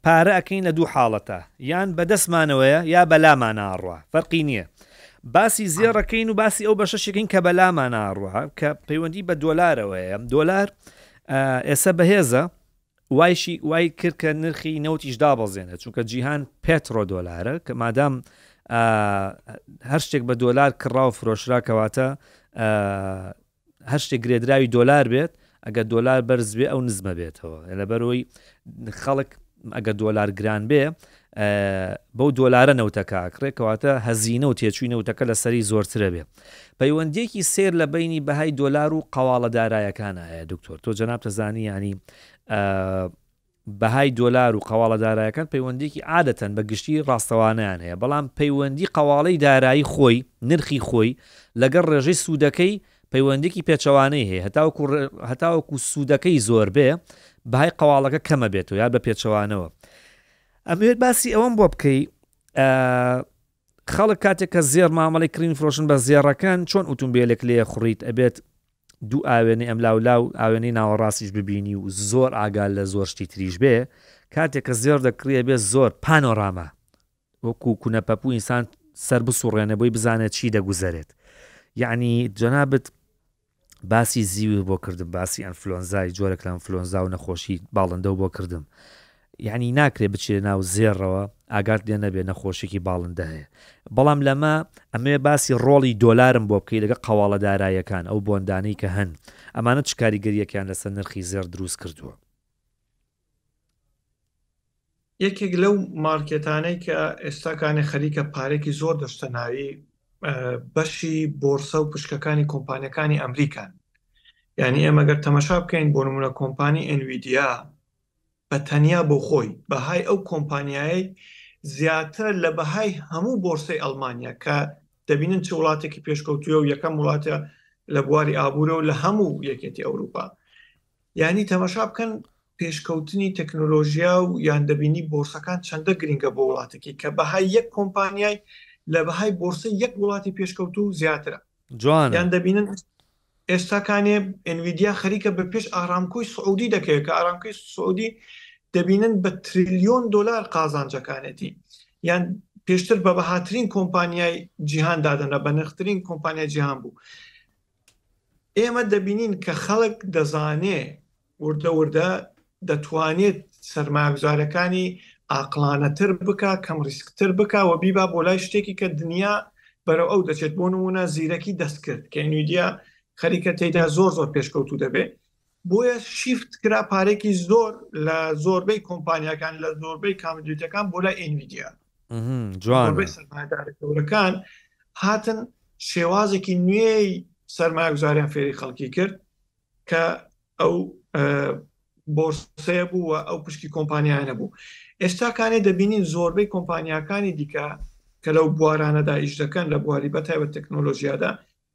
Speaker 1: پارە ئەکەین لە دوو حاڵەتە یان بەدەستمانەوەیە یا بەلامانە ئەڕوا فەرقی نییە باسی زێڕەکەین و باسی ئەو بەشەشێکین کە بەلامانە ئەڕوا کە پەیوەندی بە دۆلارەوەیە دۆلار ئێستا بەهێزە وایشی وای کرد کە نرخی نەوتیش دابەزێنێت چونکە جیهان پێترۆ دۆلارە کە مادام هەر شتێک بە دۆلار کڕا و فرۆشرا کەواتە هەر شتێک گرێدراوی دۆلار بێت ئەگەر دۆلار بەرز بێ ئەو نزمە بێتەوە لەبەرەوەی خەڵک ئەگەر دۆلار گران بێ بەو دۆلارە نەوتەکە ئەکڕێ کەواتە هەزینە و تێچووی نەوتەکە لەسەری زۆرترە بێ. پەیوەندیەکی سەیر لە بەینی بەهای دۆلار و قەواڵە دارایەکانا هەیە دکتۆر تۆ جەنابت ئەزانی یانی بەهای دۆلار و قەواڵە دارایەکان پەیوەندیەکی عادەتەن بە گشتی ڕاستەوانەیان هەیە بەڵام پەیوەندی قەواڵەی دارایی خۆی نرخی خۆی لەگەڵ ڕێژەی سوودەکەی پەیوەندیکی پێچەوانەی هەیە هەتاوەکو هەتاوەکو سوودەکەی زۆر بێ بەهای قەواڵەکە کەمە بێتەوە یا بە پێچەوانەوە ئەمەوێت باسی ئەوەم بۆ بکەی خەڵک کاتێک کە زێڕ مامەڵی کڕین فرۆشن بە زێڕەکان چۆن ئوتومبیلێک لێ خوڕیت ئەبێت دوو ئاوێنەی ئەم لاولا و ئاوێنەی ناوەڕاستیش ببینی و زۆر ئاگال لە زۆر شتی تریش بێ کاتێک کە زێڕ دەکڕی ئەبێ زۆر پانۆراما وەکو کونەپەپوو ئینسان سەر بسوڕێنێ بۆی بزانێت چی دەگوزەرێت یعنی جەنابت باسی زیوی بۆ کردم باسی ئەنفلۆنزای جۆرێک لە ئەنفلۆنزا و نەخۆشی باڵندە و بۆ کردم یعنی ناکرێ بچێت ناو زێڕەوە ئاگات لێ نەبێ نەخۆشیێکی باڵندە هەیە بەڵام لەمە ئەمێ باسی ڕۆڵی دۆلارم بۆ بکەی لەگە قەواڵە دارایەکان ئەو بۆندانەی کە هەن ئەمانە چ کاریگەریەکیان لەسەر نرخی زێڕ دروست کردووە
Speaker 2: یەکێک لەو مارکێتانەی کە ئێستاکانێ خەریکە پارێکی زۆر دەشتە ناوی بەشی بۆرسە و پشکەکانی کۆمپانیەکانی ئەمریکان یعنی ئێمە گەر تەمەشا بکەین بۆ نمونە کۆمپانی ئەنویدیا بە تەنیا بۆ خۆی بەهای ئەو کۆمپانیایەی زیاترە لە بەهای هەموو بۆرسەی ئەڵمانیا کە دەبینن چ وڵاتێکی پێشکەوتووە و یەکەم وڵاتە لە بواری ئابوورە و لە هەموو یەکێتی ئەوروپا یانی تەمەشا بکەن پێشکەوتنی تەکنۆلۆژیا و یان دەبینی بۆرسەکان چەندە گرنگە بۆ وڵاتێکی کە بەهای یەک کۆمپانیای لە بەهای بۆرسەی یەک وڵاتی پێشکەوتوو زیاترە
Speaker 1: جوانە
Speaker 2: یان دەبینن ئێستاکانێ ئەنویدیا خەریکە بە پێش ئارامکۆی سعودی دەکەوێت کە ئارامکۆی سعودی دەبینن بە تریلیۆن دۆلار قازانجەکانێتی یان پێشتر بە بەهاترین کۆمپانیای جیهان دادەنرا بە نرخترین کۆمپانیای جیهان بوو ئێمە دەبینین کە خەڵک دەزانێ وردە وردە دەتوانێت سەرمایەگوزارەکانی ئاقڵانەتر بکا، کەم ڕیسکتر بکا و بیبا بۆ لای شتێکی کە دنیا بەرەو ئەو دەچێت، بۆ نموونە زیرەکی دەستکرد کە ئێنویدیا خەریکە تێیدا زۆر زۆر پێشکەوتوو دەبێ، بۆیە shift کرا پارێکی زۆر لە زۆربەی کۆمپانیاکان لە زۆربەی commodity ەکان بۆ لای ئێنویدیا.
Speaker 1: جوانە.
Speaker 2: زۆربەی سەرمایەدارە گەورەکان هاتن شێوازێکی نوێی سەرمایەگوزاریان فێری خەڵکی کرد کە ئەو بۆرسەیە بوو و ئەو پشکی کۆمپانیانە بوو ئێستا کانێ دەبینین زۆربەی کۆمپانیاکانی دیکە کە لەو بوارانەدا ئیش دەکەن لە بواری بەتایبەت تەکنۆلۆژیادا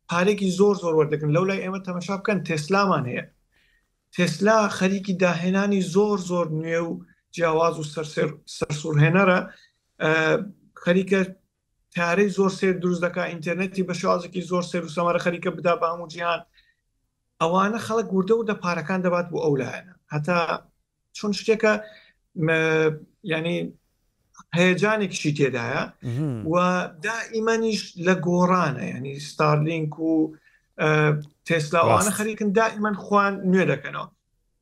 Speaker 2: پارێکی زۆر زۆر وەردەگرن لەو لای ئێمە تەمەشا بکەن تێسلامان هەیە تێسلا خەریکی داهێنانی زۆر زۆر نوێ و جیاواز و سەرسوڕهێنەرە خەریکە تارەی زۆر سێر دروست دەکات ئینتەرنێتی بە شێوازێکی زۆر سێر و سەمەرە خەریکە بدا بە هەموو جیهان ئەوانە خەڵک وردە وردە پارەکان دەبات بۆ ئەو لایەنە هەتا چون شتێکە ینی هەیەجانێکیشی تێدایە و دائیمەنیش لە گۆڕانە ینی ستارلینک و تێسلاوانە خەریکن دائیمەن خوان نوێ دەکەنەوە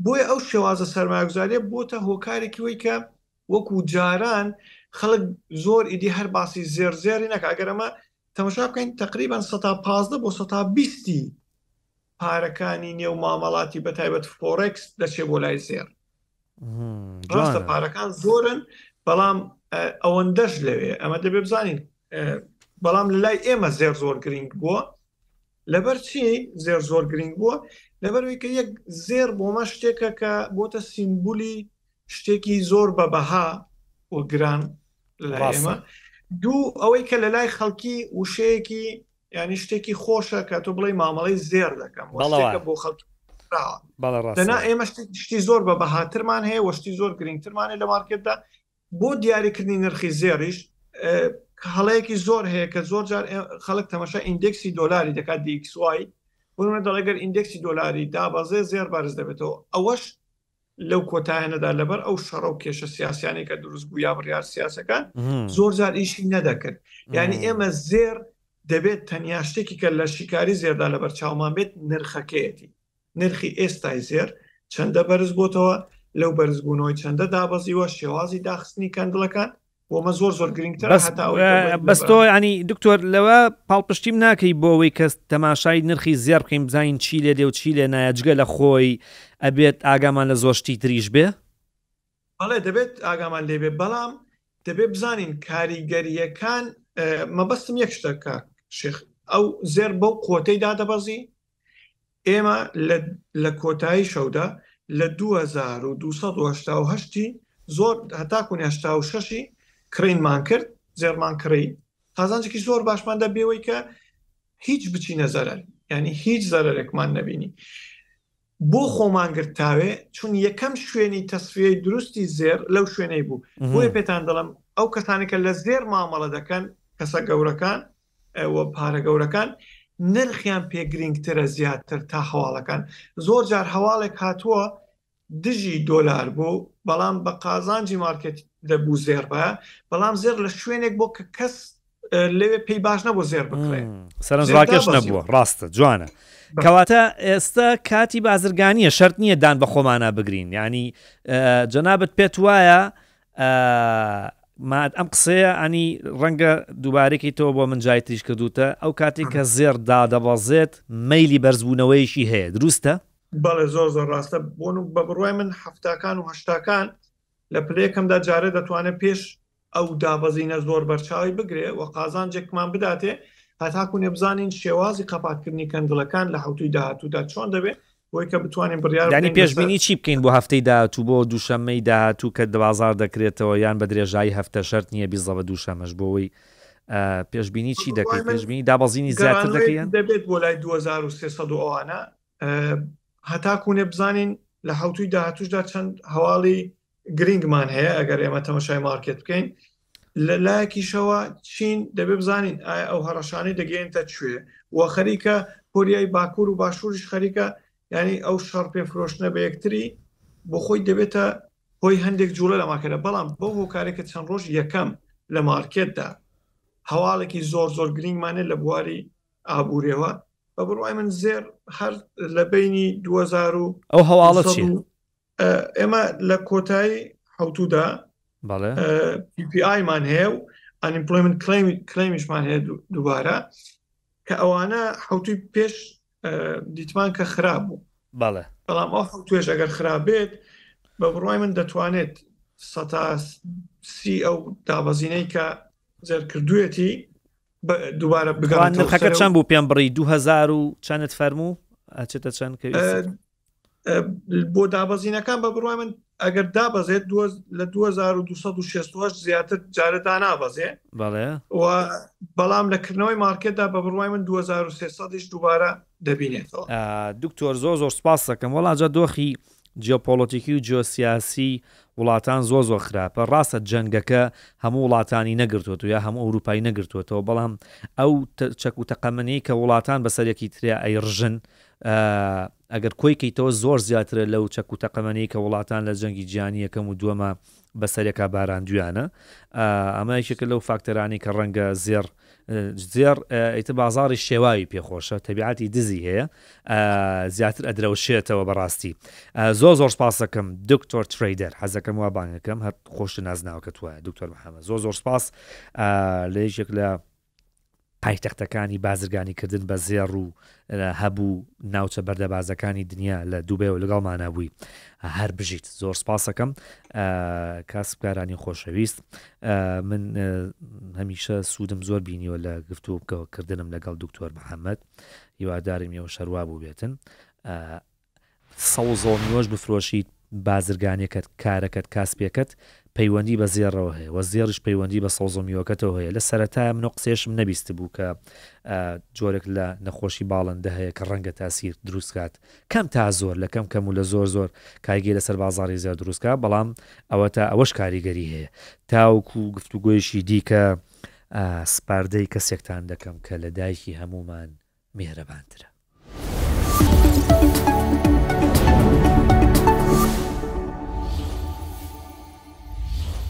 Speaker 2: بۆیە ئەو شێوازە سەرمایەگوزاریە بۆتە هۆکارێکی وی کە وەکو جاران خەڵک زۆر ئیدی هەر باسی زێر زێری نەکە ئەگەر ئەمە تەمەشا بکەین تقریبان 15 بۆ 20 پارەکانی نێو مامەڵاتی بە تایبەت فۆرێکس دەچێ بۆ لای زێڕ ڕاستە پارەکان زۆرن بەڵام ئەوەندەش لەوێ ئەمە دەبێ بزانین بەڵام لە لای ئێمە زێر زۆر گرنگ بووە لەبەر چی زێر زۆر گرنگ بووە لەبەرەوەی کە یەک زێر بۆمە شتێکە کە بۆتە سیمبولی شتێکی زۆر بە بەها و گران لە ئێمە دوو ئەوەی کە لە لای خەڵکی وشەیەکی یانی شتێکی خۆشە کە تۆ بڵێی مامەڵەی زێڕ دەکەم وە شتێکە بۆ خەڵکی. کراوە دەنا ئێمە شتی زۆر بە بەهاترمان هەیە وەشتی زۆر گرنگترمانە لە مارکێتدا بۆ دیاریکردنی نرخی زێڕیش هەڵەیەکی زۆر هەیە کە زۆر جار خەڵک تەماشا index ی دۆلاری دەکات DXY بۆ نمونە دەڵێ گەر index ی دۆلاری دابەزێ زێڕ بەرز دەبێتەوە ئەوەش لەو کۆتایانەدا لەبەر ئەو شەڕە و کێشە سیاسیانەی کە دروست بوو یا بڕیار سیاسەکان زۆر جار ئیشی نەدەکرد یعنی ئێمە زێر دەبێت تەنیا شتێکی کە لە شیکاری زێردا لەبەر چاومان بێت نرخەکەیەتی نرخی ئێستای زێر چەندە بەرز بۆتەوە لەو بەرزبوونەوەی چەندە دابەزیوە شێوازی داخستنی candle ەکان بۆ مە زۆر زۆر گرنگتر
Speaker 1: بەس تۆ ینی دکتۆر لەوە پاڵپشتیم ناکەی بۆ ئەوەی کەس تەماشای نرخی زێڕ بکەین بزانین چی لێ دێ و چی لێ نایە جگە لە خۆی ئەبێت ئاگامان لە زۆر شتی تریش بێ؟
Speaker 2: بەڵێ دەبێت ئاگامان لێ بێ بەڵام دەبێت بزانین کاریگەرییەکان مەبەستم یەک شتە کاک شێخ ئەو زێر بەو قوتەی دادەبەزی ئێمە لە کۆتایی شەودا لە 2288 زۆر هەتاکو 86 کڕینمان کرد زێڕمان کڕی قازانجێکی زۆر باشماندا بێەوەی کە هیچ بچینە زەرەر ینی هیچ زەرەرێکمان نەبینی بۆ خۆمان گرت تاوێ چون یەکەم شوێنی تەسفیەی دروستی زێر لەو شوێنەی بوو بۆیە پێتان دەڵم ئەو کەسانێک کە لە زێر مامەڵە دەکەن کەسە گەورەکان و پارە گەورەکان نرخیان پێ گرنگترە زیاتر تا هەواڵەکان زۆر جار هەواڵێک هاتووە دژی دۆلار بوو بەڵام بە قازانجی مارکێت دەبوو زێر بە بەڵام زێر لە شوێنێک بۆ کە کەس لەوێ پێی باش نەبوو زێر بکڕێ
Speaker 1: سەرنجڕاکێش نەبووە ڕاستە جوانە کەواتە ئێستا کاتی بازرگانیە شەرت نییە دان بە خۆمانە بگرین ینی جەنابەت پێت وایە ئەم قسەیە ئەنی ڕەنگە دووبارێکی تۆ بۆ من جای تریش کردوتە ئەو کاتێک کە زێر دادەبەزێت مەلی بەرزبوونەوەیەکی هەیە دروستە؟
Speaker 2: بەڵێ زۆر زۆر ڕاستە بۆن و بە بڕوای من هەفتاکان و هەشتاکان لە پلەیەکەمدا جارێ دەتوانێت پێش ئەو دابەزینە زۆر بەرچاوی بگرێ و قازانجێکمان بداتێ هەتاکو نێبزانین شێوازی قەپاتکردنی candle ەکان لە حوتوی داهاتوودا چۆن دەبێت بۆی کە بتوانین بڕیار
Speaker 1: یانی پێشبینی چی بکەین بۆ هەفتەی داهاتوو بۆ دووشەممەی داهاتوو کە بازاڕ دەکرێتەوە یان بە درێژایی هەفتە شەرت نییە بیزەبە دووشەمەش بۆ ئەوەی پێشبینی چی دەکەیت پێشبینی دابەزینی زیاتر دەکەین
Speaker 2: دەبێت بۆ لای 2300 و ئەوانە هەتاکوونێ بزانین لە حوتوی داهاتوشدا چەند هەواڵی گرنگمان هەیە ئەگەر ئێمە تەمەشای مارکێت بکەین لە لایەکیشەوە چین دەبێ بزانین ئایا ئەو هەڕەشانەی دەگەێنتە کوێ و خەریکە کۆریای باکوور و باشووریش خەریکە ینی ئەو شەڕ پێ فرۆشتنە بە یەکتری بۆ خۆی دەبێتە هۆی هەندێک جوڵە لە مارکێتە بەڵام بەو هۆکارێک کە چەند ڕۆژ یەکەم لە مارکێتدا هەواڵێکی زۆر زۆر گرنگمانە لە بواری ئابوورەوە بە بڕوای من زێر هەر لە بینی 2000 و
Speaker 1: ئەو هەواڵە چی
Speaker 2: ئێمە لە کۆتایی حوتودا PPI مان هەیە و unemployment claim یشمان هەیە دووبارە کە ئەوانە حوتوی پێش دیتمان کە خراپ بوو
Speaker 1: بەڵێ
Speaker 2: بەڵام ئەو حوتوێش ئەگەر خراپ بێت بە بڕای من دەتوانێت سەتا سی ئەو دابەزینەی کە زێرکردوێتی دووبارە
Speaker 1: بگەڕێتەوە نرخەکە چەند بوو پێم بڕی 2000 و چەندت فەرموو ئەچێتە چەند کە
Speaker 2: بۆ دابەزینەکان بە بڕای من ئەگەر دابەزێت لە 2268 زیاتر جارە دانابەزێ
Speaker 1: بەڵێ
Speaker 2: و بەڵام لە کردنەوەی مارکێتدا بە بڕای من 2300 دووبارە دەبینێتەوە
Speaker 1: دکتۆر زۆر زۆر سپاس دەکەم وەڵا جا دۆخی جیۆپۆڵۆتیکی و جیۆسیاسی وڵاتان زۆر زۆر خراپە ڕاستە جەنگەکە هەموو وڵاتانی نەگرتووەتەوە یا هەموو ئەوروپای نەگرتووەتەوە بەڵام ئەو چەک و تەقەمەنی کە وڵاتان بەسەر یەکی تریا ئەیڕژن ئەگەر کۆی کەیتەوە زۆر زیاترە لەو چەک و تەقەمەنی کە وڵاتان لە جەنگی جیهانی یەکەم و دووەما بەسەرێکا باراندویانە ئەمە یەکێکە لەو فاکتەرانی کە ڕەنگە زێڕ زێڕ ئیتر بازاڕی شێواوی پێخۆشە تەبیعەتی دزی هەیە زیاتر ئەدرەوشێتەوە بەڕاستی زۆر زۆر سپاس دەکەم دکتۆر تریدەر حەزەکەم وا بانگەکەم هەر خۆش نازناوەکە توایە دکتۆر محەممەد زۆر زۆر سپاس لە یەکێک لە پایتەختەکانی بازرگانی کردن بە زێڕ و هەبوو ناوچە بەردەبازەکانی دنیا لە دوبەیەوە لەگەڵمانا بووی هەر بژیت زۆر سپاسەکەم کاسبکارانی خۆشەویست من هەمیشە سوودم زۆر بینیوە لە گفتوگۆکردنم لەگەڵ دکتۆر محەممەد هیوادارم ئێوە شەروا بووبێتن سەوزە و میوەش بفرۆشیت، بازرگانیەکەت، کارەکەت، کاسپیەکەت پەیوەندی بە زێڕەوە هەیە وە زێڕیش پەیوەندی بە سەوزە و میوەکەتەوە هەیە لە سەرەتایە منەو قسەیەشم نەبیستبوو کە جۆرێک لە نەخۆشی باڵندە هەیە کە ڕەنگە تاسیر دروست کات کەم تا زۆر لە کەم کەم و لە زۆر زۆر کاریگەری لەسەر بازاڕی زێڕ دروست کا بەڵام ئەوە تا ئەوەش کاریگەری هەیە تاوکو گفتوگۆیەکی دیکە سپاردەی کەسێکتان دەکەم کە لە دایکی هەموومان میهرەبانترە.